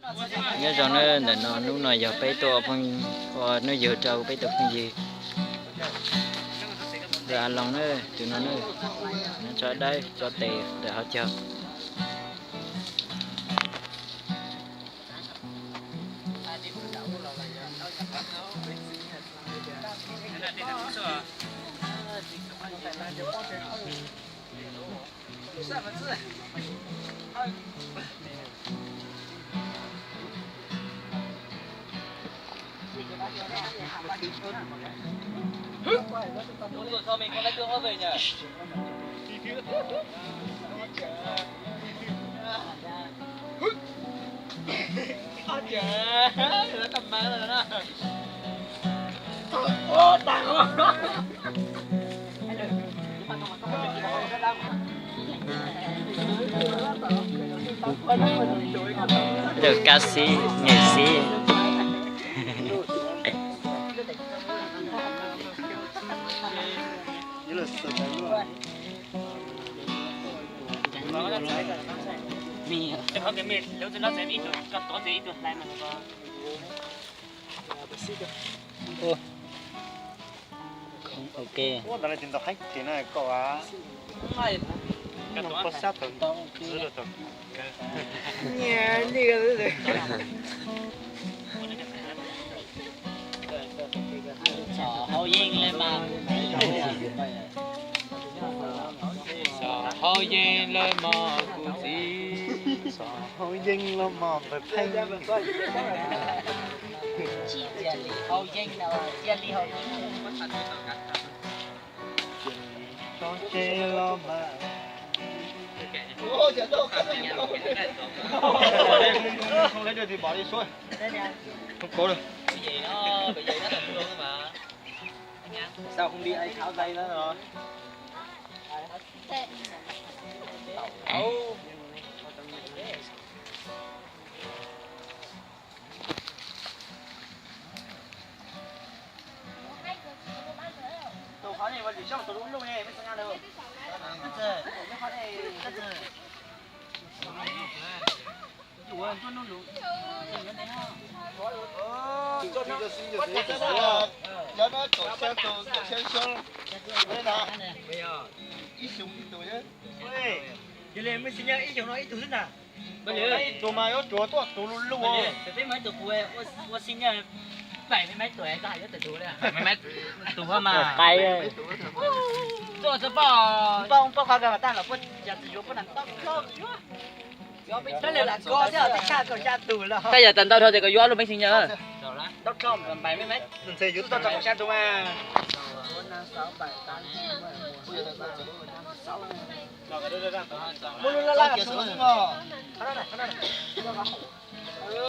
Nyob zoo na, ntawm no hnub no yog peb tuaj ua phooj, ua hnub yug rau peb tus phooj ywg. Ntawm A Loos na, tus no na, tso dawb tso tes ntawm hauv caug. Tus kab xib, nws xib. Ok. Xov hauv yeej le mas, xov hauv yeej le mas kuv txiv, xov hauv yeej le mas npawg Pheej. Tsis cia li hauv yeej no, cia li hauv yeej. Tso tseg los mas. Không lấy được thì bỏ đi suốt. Không có đâu. Sao không đi ai tháo dây đó rồi? Tus qhov ne ua lwm zaug tus lub lub ne, mej xav nyas lawm. Tus qhov ne, Cov no kaum xya tus, kaum xya xyoo, ib xyoo ib tug xwb. Cia li mej xav nyas ib xyoo no ib tug xwb ntag. Ib tug mas yuav tsuav tuaj tus lub lub. Peb muaj ib tug kuv ua xib nyas bảy mươi mấy tuổi, koj hais yuav tawm tus li. Bảy mươi mấy tuổi mas. Tuaj txog poj, poj qhov kawg mas tag los puab yog tsis yuav puab nag tau. Tab lis lam koj thiab, tib tshaj kaum xya tus lawm. Tab yog tas ntau dhau ces koj yuav lub peb xib nyas. Tau dhau, bảy mươi mấy. Ntshe yuav tau kaum xya tus mas. Muaj lub laj laj xwb os.